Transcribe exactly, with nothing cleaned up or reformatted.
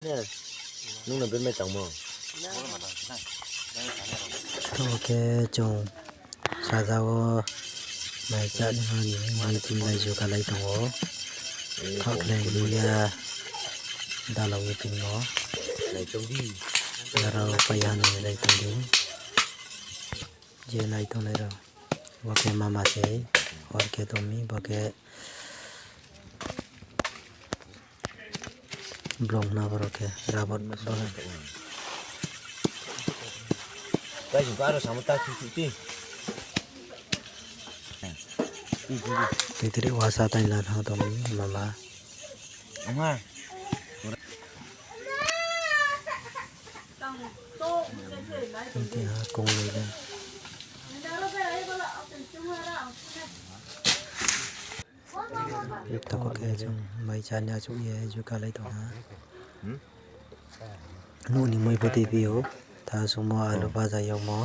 Nung no bemai tangmo. Tamo khe chung saja wo mai chá ni mani mai tin lai juka lai tong ou. Khakhlai ni ya dalao ni tin no. Aro pai ha ni lai tong di. Je nai tongnai rao. Bo khe mama se, hor khe tong mi, bo khe blong na boro khe, rabot boro. Titiri wasa tai la tha tong mi mama. Titi ha kong ni le. Tamo khe chung mai chá ni achouh ye juka lai tong ha. Nuh ni moi pho tei phi ou, tha sungmo alu baja yagmo.